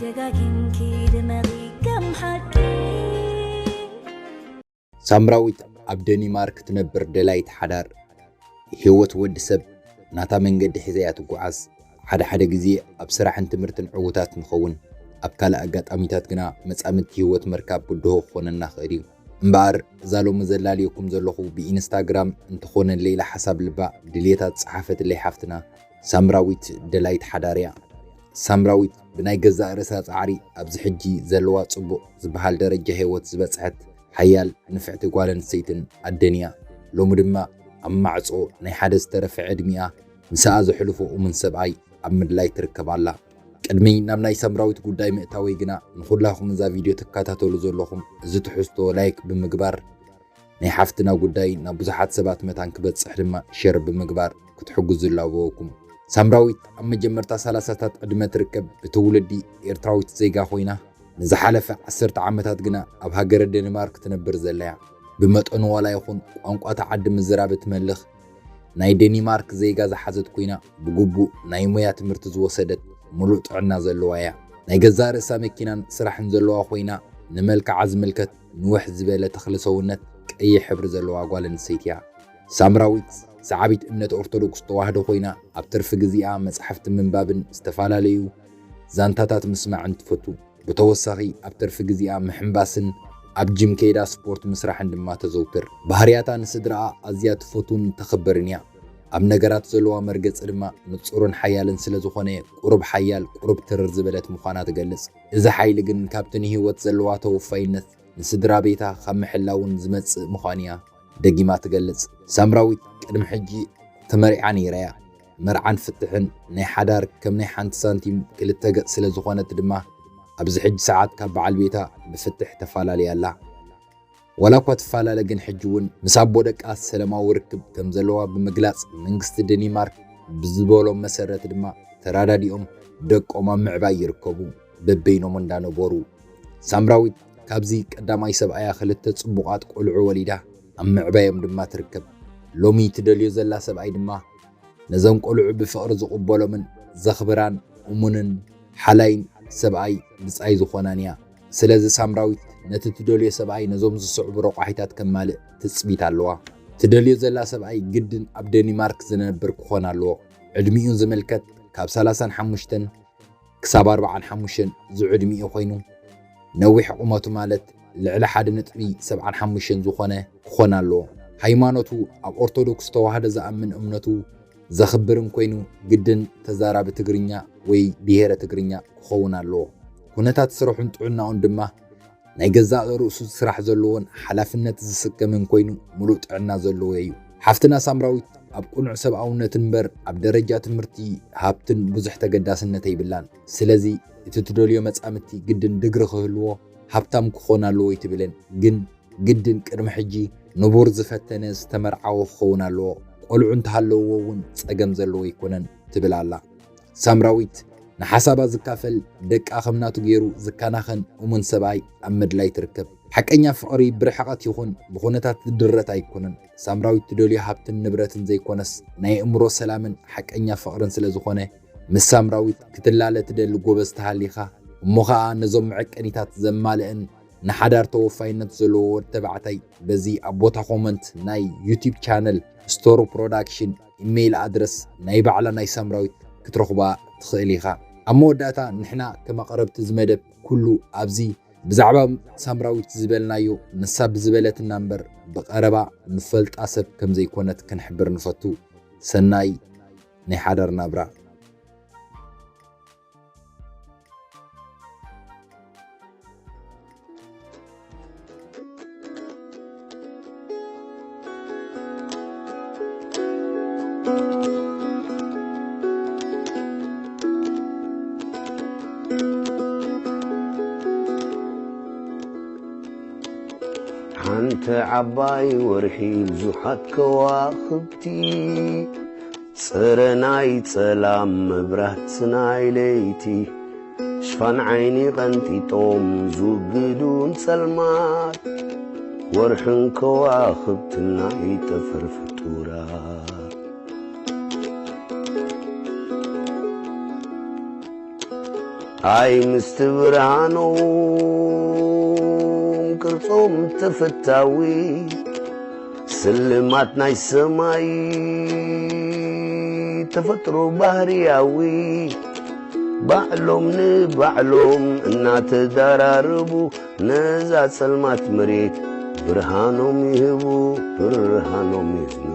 ደጋጊምኪ ድመቒ ከም ሓቂ። ሳምራዊት ኣብ ደኒማርክ ትነብር ደላይት ሓዳር። ህይወት ወዲ ሰብ ናታ መንገዲ ሒዘያ ትጓዓዝ። ሓደ ሓደ ግዜ ኣብ ስራሕን ትምህርትን ዕዉታት ንኸውን፣ ኣብ ካልእ ኣጋጣሚታት ግና መጻምድቲ ህይወት ምርካብ ብድሆ ክኾነና ክእል እዩ። እምበኣር እዛ ሎሚ ዘላልየኩም ዘለኹ ብኢንስታግራም እንተኾነ ሌላ ሓሳብ ልባ ድልየታ ዝጸሓፈትለይ ሓፍትና ሳምራዊት ደላይት ሓዳር እያ። ሳምራዊት ብናይ ገዛእ ርእሳ ጻዕሪ ኣብዚ ሕጂ ዘለዋ ጽቡቕ ዝበሃል ደረጃ ህይወት ዝበጽሐት ሓያል ንፍዕቲ ጓል ኣንስተይትን ኣደን እያ። ሎሚ ድማ ኣብ ማዕጾ ናይ ሓደ ዝተረፈ ዕድሚኣ ምስኣ ዘሕልፎ እሙን ሰብኣይ ኣብ ምድላይ ትርከብ ኣላ። ቅድሚ ናብ ናይ ሳምራዊት ጉዳይ ምእታወይ ግና ንኹላኹም እዛ ቪድዮ ትከታተሉ ዘለኹም እዚ ትሕዝቶ ላይክ ብምግባር ናይ ሓፍትና ጉዳይ ናብ ብዙሓት ሰባት መታን ክበጽሕ ድማ ሸር ብምግባር ክትሕግዙ ይላበወኩም። ሳምራዊት ኣብ መጀመርታ ሰላሳታት ዕድመ ትርከብ ብትውልዲ ኤርትራዊት ዜጋ ኮይና ንዝሓለፈ ዓሰርተ ዓመታት ግና ኣብ ሃገረ ደንማርክ ትነብር ዘላ እያ። ብመጠኑ ዋላ ይኹን ቋንቋ እቲ ዓዲ ምዝራብ እትመልኽ ናይ ደኒማርክ ዜጋ ዝሓዘት ኮይና ብግቡእ ናይ ሞያ ትምህርቲ ዝወሰደት ምሉእ ጥዕና ዘለዋ እያ። ናይ ገዛእ ርእሳ መኪናን ስራሕን ዘለዋ ኮይና ንመልክዓ ዝምልከት ንውሕ ዝበለ ተኽለ ሰውነት ቀይሕ ሕብሪ ዘለዋ ጓል ኣንስተይቲ እያ። ሳምራዊት ሰዓቢት እምነት ኦርቶዶክስ ተዋህዶ ኮይና ኣብ ትርፊ ግዜኣ መጻሕፍቲ ምንባብን ዝተፈላለዩ ዛንታታት ምስማዕን ትፈቱ። ብተወሳኺ ኣብ ትርፊ ግዜኣ ምሕንባስን ኣብ ጂም ከይዳ ስፖርት ምስራሕን ድማ ተዘውትር። ባህርያታ ንስድራኣ ኣዝያ ትፈቱን ተኽብርን እያ። ኣብ ነገራት ዘለዋ መርገጺ ድማ ንጹርን ሓያልን ስለ ዝኾነ ቁሩብ ሓያል ቁሩብ ትርር ዝበለት ምዃና ትገልጽ። እዚ ሓይሊ ግን ካብቲ ንህይወት ዘለዋ ተወፋይነት ንስድራ ቤታ ካብ ምሕላውን ዝመጽእ ምዃኑ እያ ደጊማ ትገልጽ። ሳምራዊት ቅድሚ ሕጂ ተመሪዓ ነይራ እያ። መርዓን ፍትሕን ናይ ሓዳር ከም ናይ ሓንቲ ሳንቲም ክልተ ገጽ ስለ ዝኾነት ድማ ኣብዚ ሕጂ ሰዓት ካብ በዓል ቤታ ብፍትሕ ተፋላልያ ኣላ። ዋላ እኳ ትፈላለ ግን ሕጂ እውን ምስ ኣቦ ደቃ ሰላማዊ ርክብ ከም ዘለዋ ብምግላጽ መንግስቲ ደኒማርክ ብዝበሎም መሰረት ድማ ተራዳዲኦም ደቆም ኣብ ምዕባይ ይርከቡ። በበይኖም እንዳነበሩ ሳምራዊት ካብዚ ቀዳማይ ሰብኣያ ክልተ ጽቡቓት ቆልዑ ወሊዳ ኣብ ምዕባዮም ድማ ትርከብ። ሎሚ ትደልዮ ዘላ ሰብኣይ ድማ ነዞም ቆልዑ ብፍቕሪ ዝቕበሎምን ዘኽብራን እሙንን ሓላይን ሰብኣይ ብጻይ ዝኾናን እያ። ስለዚ ሳምራዊት ነቲ ትደልዮ ሰብኣይ ነዞም ዝስዕቡ ረቋሒታት ከማልእ ትጽቢት ኣለዋ። ትደልዮ ዘላ ሰብኣይ ግድን ኣብ ደኒማርክ ዝነብር ክኾን ኣለዎ። ዕድሚኡ ዝምልከት ካብ ሰላሳን ሓሙሽተን ክሳብ ኣርባዓን ሓሙሽተን ዝዕድሚኡ ኮይኑ ነዊሕ ቁመቱ ማለት ልዕሊ ሓደ ነጥቢ ሰብዓን ሓሙሽተን ዝኾነ ክኾን ኣለዎ። ሃይማኖቱ ኣብ ኦርቶዶክስ ተዋህዶ ዝኣምን እምነቱ ዘኽብርን ኮይኑ ግድን ተዛራቢ ትግርኛ ወይ ብሄረ ትግርኛ ክኸውን ኣለዎ። ኩነታት ስርሑን ጥዕናኡን ድማ ናይ ገዛእ ርእሱ ስራሕ ዘለዎን ሓላፍነት ዝስከምን ኮይኑ ምሉእ ጥዕና ዘለዎ እዩ። ሓፍትና ሳምራዊት ኣብ ቅኑዕ ሰብኣውነት እምበር ኣብ ደረጃ ትምህርቲ ሃብትን ብዙሕ ተገዳስነት ኣይብላን። ስለዚ እቲ ትደልዮ መጻምድቲ ግድን ድግሪ ክህልዎ ሃብታም ክኾን ኣለዎ ኣይትብልን። ግን ግድን ቅድሚ ሕጂ ንቡር ዝፈተነ ዝተመርዓወ ክኸውን ኣለዎ። ቆልዑ እንተሃለውዎ እውን ጸገም ዘለዎ ኣይኮነን ትብል ኣላ። ሳምራዊት ንሓሳባ ዝካፈል ደቃ ከም ናቱ ገይሩ ዝከናኸን እሙን ሰብኣይ ኣብ ምድላይ ትርከብ። ሓቀኛ ፍቕሪ ብርሕቐት ይኹን ብኹነታት ዝድረት ኣይኮነን። ሳምራዊት ትደልዮ ሃብትን ንብረትን ዘይኮነስ ናይ ኣእምሮ ሰላምን ሓቀኛ ፍቕርን ስለ ዝኾነ ምስ ሳምራዊት ክትላለ ትደሊ ጎበዝ ተሃሊኻ እሞ ኸኣ ነዞም መዐቀኒታት ዘማልእን ንሓዳር ተወፋይነት ዘለዎ ወዲ ተባዕታይ በዚ ኣብ ቦታ ኮመንት ናይ ዩቲብ ቻነል ስቶሩ ፕሮዳክሽን ኢሜይል ኣድረስ ናይ ባዕላ ናይ ሳምራዊት ክትረኽባ ትኽእል ኢኻ። ኣብ መወዳእታ ንሕና ከም ኣቕረብቲ እዚ መደብ ኩሉ ኣብዚ ብዛዕባ ሳምራዊት ዝበልናዮ ንሳ ብዝበለትና እምበር ብቐረባ ንፈልጣ ሰብ ከም ዘይኮነት ክንሕብር ንፈቱ። ሰናይ ናይ ሓዳር ናብራ። ሓንቲ ዓባይ ወርሒ ብዙሓት ከዋኽብቲ ጽረ ናይ ጸላም መብራት ናይ ለይቲ ሽፋን ዓይኒ ቀንጢጦም ዝውግዱ ንጸልማት ወርሕን ከዋኽብትን ናይ ጠፈር ፍጡራት ኣይ ምስቲ ብርሃኖም ቅርጾም ተፈታዊ፣ ስልማት ናይ ሰማይ ተፈጥሮ ባህርያዊ፣ ባዕሎም ንባዕሎም እናተዳራረቡ፣ ነዛ ጸልማት መሬት ብርሃኖም ይህቡ፣ ብርሃኖም ይህቡ።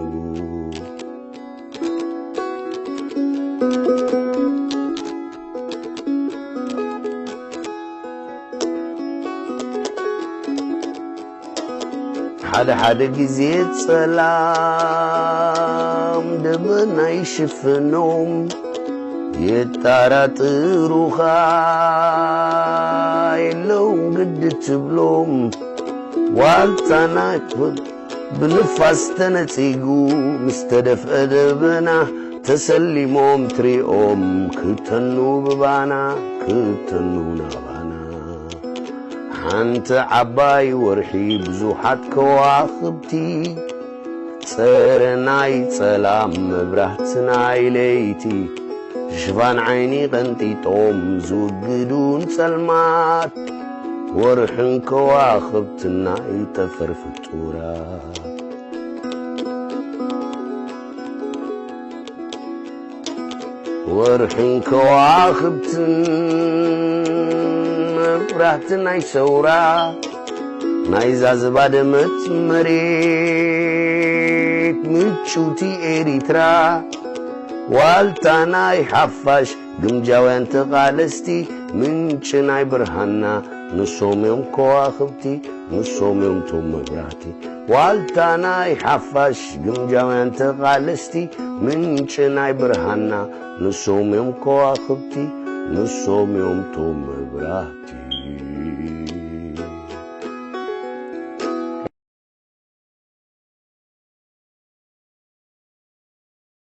ሓደ ሓደ ግዜ ጸላም ደበና ይሽፍኖም፣ የጣራጥሩኻ የለውም ግዲ ትብሎም። ዋልታና ይኽፈት ብንፋስ ተነጺጉ፣ ምስ ተደፍአ ደበና ተሰሊሞም ትሪኦም፣ ክተኑ ብባና፣ ክተኑ ናባና። ሓንቲ ዓባይ ወርሒ ብዙሓት ከዋኽብቲ፣ ጸረ ናይ ጸላም መብራህቲ ናይ ለይቲ፣ ሽፋን ዓይኒ ቀንጢጦም ዝውግዱ ንጸልማት፣ ወርሕን ከዋኽብትን ናይ ጠፈር ፍጡራት። ወርሕን ከዋኽብትን መብራህቲ ናይ ሰውራ፣ ናይዛ ዝባደመት መሬት ምጭውቲ ኤሪትራ፣ ዋልታ ናይ ሓፋሽ ግምጃውያን ተቓለስቲ፣ ምንጪ ናይ ብርሃንና ንሶም እዮም ከዋኽብቲ፣ ንሶም እዮም ቶም መብራህቲ። ዋልታ ናይ ሓፋሽ ግምጃውያን ተቓለስቲ፣ ምንጪ ናይ ብርሃንና ንሶም እዮም ከዋኽብቲ፣ ንሶም እዮም ቶም መብራህቲ።